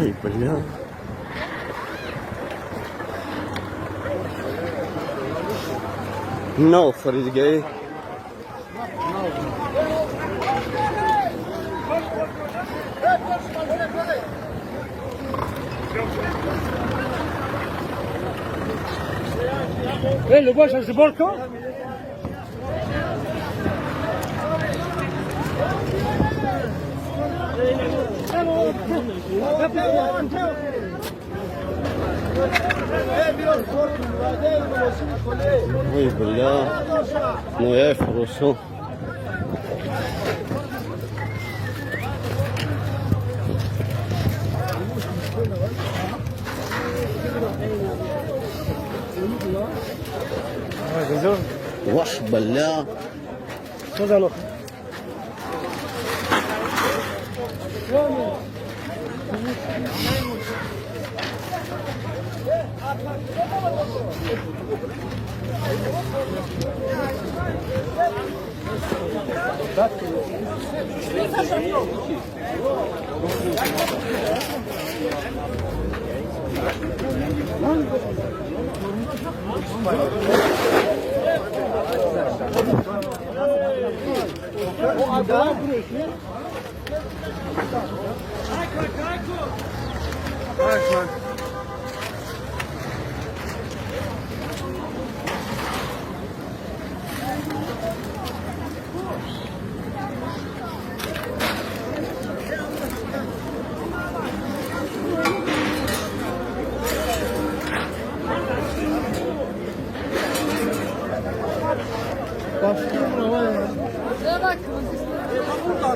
Ой, бля. No, Faridgay. Ой, бля. Ну я их прошу. Вах, бля.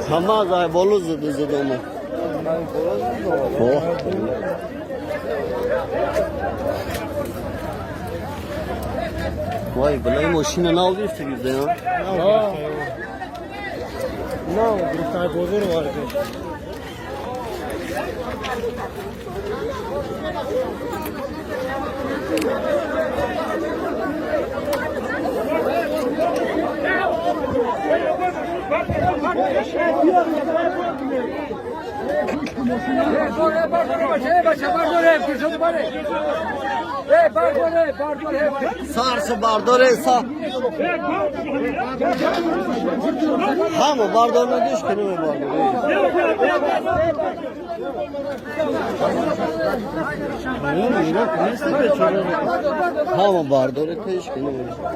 Хамаза болу зуду зудому. О. Vay бля, мошина нав гирифта гирда я. На, гирифтаи бозор оварда. Сарса бардоре са. Ҳама бардор надиш ки намебардор. Ҳама бардоре ки ҳеч ки намебардор.